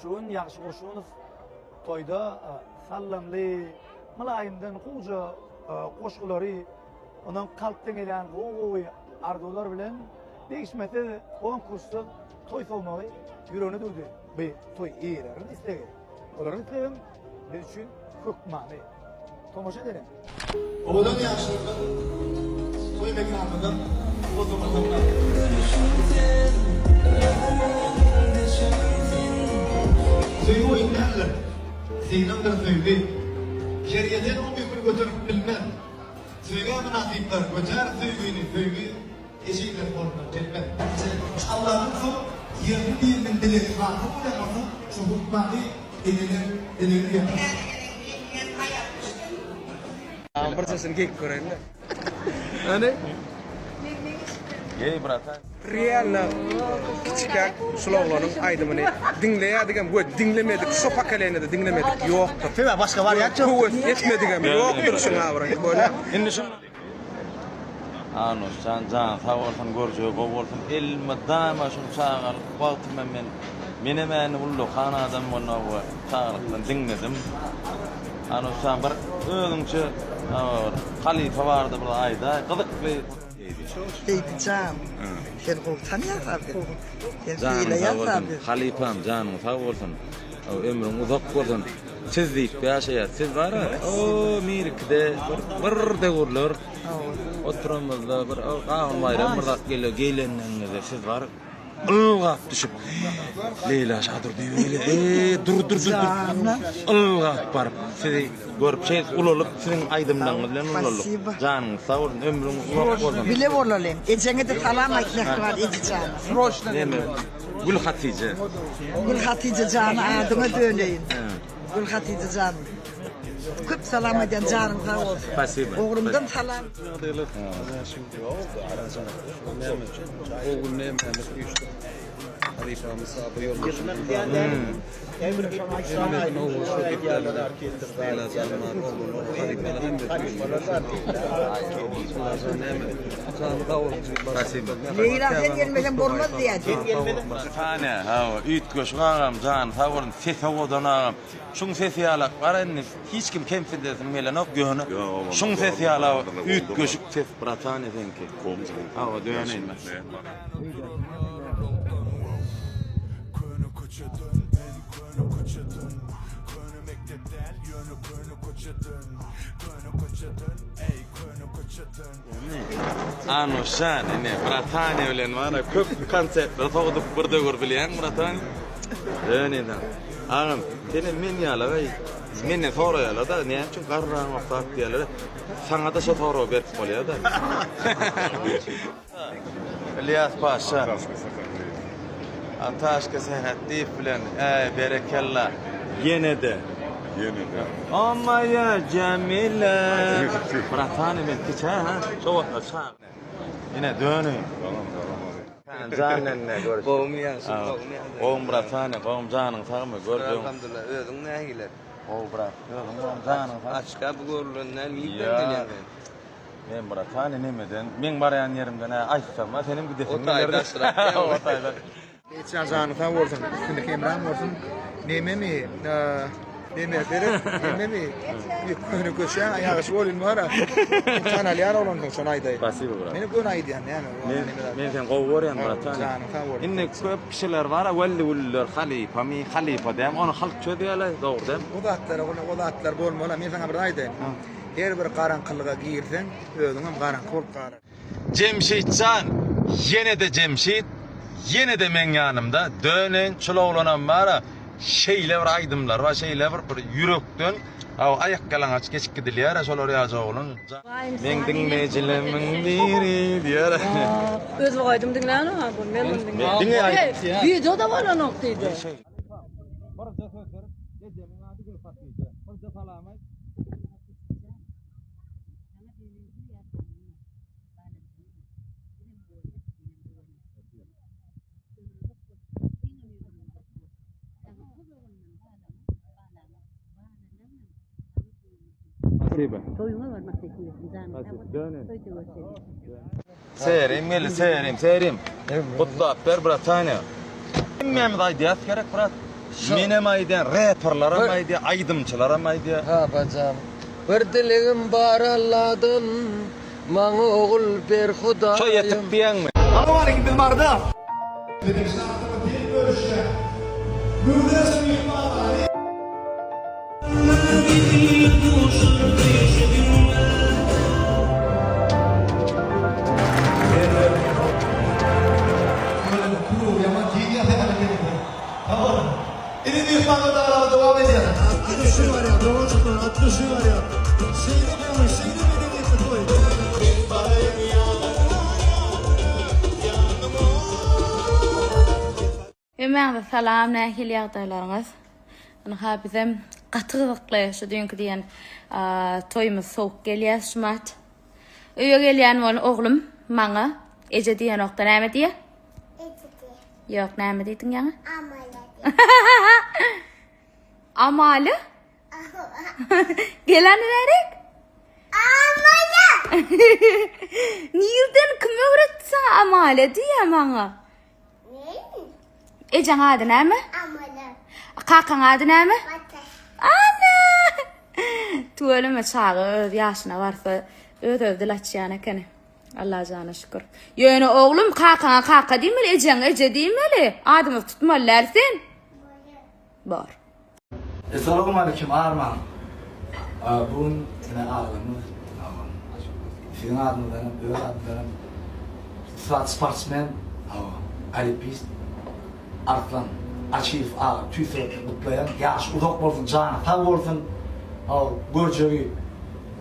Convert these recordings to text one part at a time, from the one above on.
Şu gün Ýagşy Gurşunow toýda sallamly, mylaýymdan gowja goşgulary, ondan kalpdan gelýän gowy-gowy arzuwlar bilen degişmesiz, konkurssyz toý sowmagy ýüregine düwdi. Bu toý eýeleriniň islegi. Olaryň islegem biz üçin hökmany. Tomaşa edeliň. Owadan ýaşlardan toý mekanymyzdan owadanlardan. Söýgi oýun däldir, synagdyr söýgi. Her ýeten oň ýüküni göterip bilmez. Söýgä mynasyplar götär söýgini, söýgi Ejiziň golundan gelmez. Alladan soň ýerli biriniň dilegi makul bolýan bolsa, şo hökmany eneler dilegini ýatar. Birjesini geýip göreýin-de. Hany? Geý bratan. Realno kiçikäk şul oglanyň aýdymyny diňleýärdigem we diňlemedik şo pokoleniýada diňlemedik ýokdur. Sebäbi başga wariant ýok. Höwes etmedigem ýokdur şuňa bir bolýa. Indi şu Anuşjan jany sag bolsun görjegi gowy bolsun elmydama şul çagalyk wagtym hem men menem äni ullakan adam bolna we çagalykdan diňledim Anuşjan bir özüňçe bir halypa barada bir aýdaý gyzykly Seýdi jan, sen gowy tanýaň-a bizi. Sen Janyň sag sylaýaň-a bolsun bizi. halypam janyň sag bolsun ömrüň uzak bolsun Siz diýip ýaşaýas. Siz bara o Mirikide bir bir döwürler oturamyzda bir gawun baýram bir zat gelýär geýlendiňizde siz bar ylgap düşüp Leýla Şadurdyýewa gelýär. E dur dur dur dur. Ylgap baryp sizi görüp şeýdip ulalyp siziň aýdymlaryňyz bilen ulaldyk. Janyňyz sag bolsun, ömrüňiz uzak bolsun. Bile bolalyň. Ejeňe-de salam aýt mähriban eje jana. Neme? Gül Hatyja. Gül Hatyja jany adyňa döneýin. Gül Hatyja jan. Köp salam aýdýan janyň sag bolsun. Spasiba. Oglumdan salam. Ogul nämämiz üýşdük. Halypamyz Saba ýoldaşymyz Hemmesini ogul şo diýiplerler. Leýla jan bar, oglanlar, halypalar hemmesi üýşdük. Leýla jan näme? Jany sag bolsun. Spasiba. Leýla sen gelmesen bolmaz diýýär. Tanya, hawa, üýtgeşik agam, jany sag bolsun, sesi owadan agam. Şuň sesi ýalak bar indi hiç kim kemsidesim gelenok ýöne şuň sesi ýalak üýtgeşik ses bratany seňki. Hawa döneýin. Anuşjan ine bratany bilen mana köp konsertler sowdup bir döwür bilýäň bratany. Döneýin. Agam senem men ýaly menden soraýarlar-da näme üçin garraňok zat diýýärler. Saňa-da şo soragy berip bolýar-da. Ylýas Paşa. Ataşka Sähetdiýew bilen äý berekella. Ýene-de. Ýene-de. O moýa Jemile. Bratany men kiçä ha. Şo wagtlar çaga. Ine döni. Salam salam. Jan enne görüş. Gowumy ýagşy, gowumy ýagdaý? Gowum bratany, gowum janyň sagmy gördüň. Alhamdulillah, özüň nähili? Gowy brat, özüň gowumy janyň sag. Açka bu görülen däl, nirden gelýäň sen? Men bratany nemeden, meň barýan ýerimden hä aýtsam-a senem gidesiň geler. O taý daşrak. O taýdan. Eçjan janyň sag bolsun, üstünlik hemraň bolsun. Nememi, neme seret, nememi, köne köçäň ýagşy bolyn bara. Tanalýar oglansyň şony aýdaý. Spasibo brat. Men göni aýdýan näme. Men men seni gowy görýän bratan. Janyň sag bolsun. Indi köp kişiler bara welli güllüler halypamy, halypa däm, ony halk çözýärler, dogry däm. O zatlara, o zatlar bolmaly. Men saňa bir zat aýdaýyn. Her bir garaňkylyga girseň, özüňem garaňky bolup galarsyň. Jemşitjan ýene-de Jemşit ýene-de meň ýanymda döneýin şul oglanam bara şeýle bir aýdymlary bar şeýle bir bir ýürekden aýak ýalaňaç geçip gidilýär şolar ýaly oglan meň diňleýjilemiň biri diýýär. Özbek aýdym diňlänok ha bu men muny diňleýän. Diňe aýdym. Wideo-da bolanok diýdi. Birje söz berip ejemiň ady Gülhatyja birje salam aýt. Serim geldi, serim, serim. Gutlap ber, bratanya. Hemmämiz aýdýas gerek, brat. Menem aýdýan, reperleram aýdýar, aýdymçylaram aýdýar. Ha bajam. Bir dilegim bar Alladan, maňa ogul ber Hudaýym. Şo ýetik diýeňmi? Salowmaleýkim biz Maryda. Biziň şatlygy deň bölüşýän müňlerçe myhmanlary. Indi myhmanlar dabarada dowam edýär. Atly barýar, doganjyklar, atly barýar. Şeýle gowy, şeýle medeniýetli toý. Men baraýyn ýanyňa, ýanyňa, ýanyňa. Hemmäňize salam nähili ýagdaýlaryňyz? Ynha bizem gaty gyzykly şu düýnki diýen toýumyz sowuk gelýär şumat. Öýe gelýän bol oglum maňa eje diýenokda näme diýýär? Eje diýýär. Ýok näme diýdiň ýaňy? Amala diýýär. Amala? Gel hany bärik. Amala! Nirden kim öwretdi saňa amala diýýär maňa? Ejeň ady näme? Amala. Kakaň ady näme? Bata. Ana! Tüweleme çaga öz ýaşyna barsa öz-öz dil açýan ekeni. Allajana şükür. Ýöne oglum kakaňa kaka diýmeli, ejeňe eje diýmeli. Adymyzy tutmaly däl sen. Bor. Essalawmaleýkim Arman. Bu gün ene aglamyz siziň adyňyzdan hem öz adymdan hem ussat sportsmen olimpist Arslan Açylow aga tüýs ýürekden gutlaýan. Ýaşy uzak bolsun, jany sag bolsun. Görjegi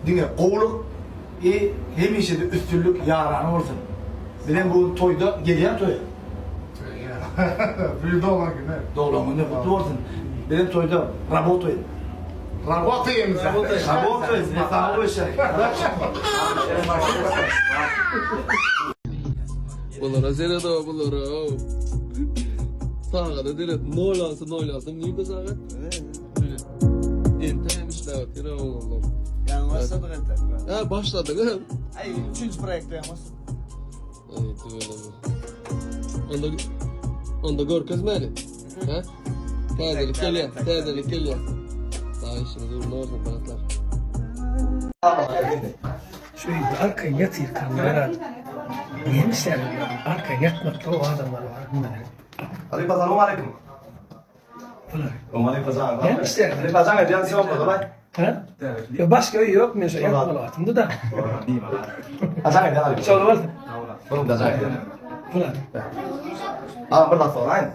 diňe gowulyk i hemişe-de üstünlik ýarany bolsun. Bizem bu gün toýda gelýän toýa. Bir doglan günü. Doglan günü kutlu bolsun. Bizem toýda rabotaýyn. Rabotaýyn. Rabotaýyn. Sag bol şeýle. Bulara seret o bulara. Sagada seret. Nol alsyn nol alsyn. Nirde sagat? Entäm işläp otyr oglanlar. Ýaňy başladyk entek. Ha başladyk. Aý, üçünji proýektde ýaňy başladyk. Aý, tüweleme. Onda onda görkezmeli. Ha? Täzelik gelýär, täzelik gelýär. Sag işiňiz ugruna bolsun, bratlar. Şu öýde arkaýyn ýatyrkam garaz näme işläp ýörün arkaýyn ýatmakda o adamlar bar hümmeler. Halypa salowmaleýkim. Bular. Halypa jan. Näme işläp? Halypa jan edýän syýomka dolaý. Ha? Ýok başga öý ýok men şu ýatmaly wagtymda da. Hajan edýän halypa. Şol bolsun. Burum da jan edýän. Bular. Agam bir zat soraýyn.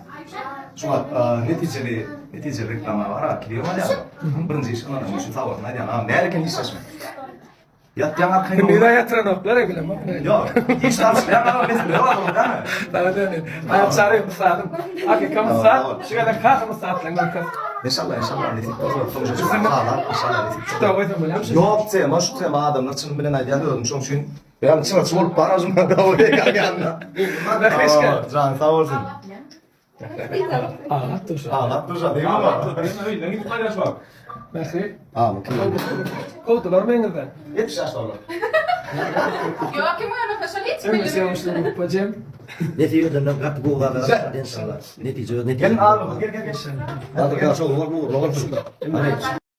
Şu wagt netijeli netijeli reklama bar, klip alýar. Birinji iş ynanyň üçin sag bolsun aýdýan. Agam näl eken işleşmek? Ýatýaň arkaýyn. Gündüz ýatyranoklar e bilemok. Ýok, iş çalyşmaýan adam mesele bar onuň dämi? Saňa döneýin. Aýak çary ussadym. Hakykam ussat. Şu gezek kakam ussatlygyny görkez. Inşallah, inşallah nesip bolsa soňra çykyp galar, inşallah nesip bolsa. Şuda goýsam bolýarmy? Ýok, tema şu tema adamlar çyny bilen aýdýan özüm şoň üçin Ýa çyraçy bolup bar ajym ýanynda. Jan sag bolsun. Aglap dur. Aglap dur, diýme. Öýünden gidip gaýdar şu wagt. Mähri. Agam kim? Kowdular meňizden. 70 ýaşda olar. Ýok, kim görmese şol hiç Ömür seňmişli gruppa jem. Nesip edenden gaty gowy zatlar inşallah. Netije netije. Gel agam, gel gel gel. Gaty gowy bol, uğurly bolsun.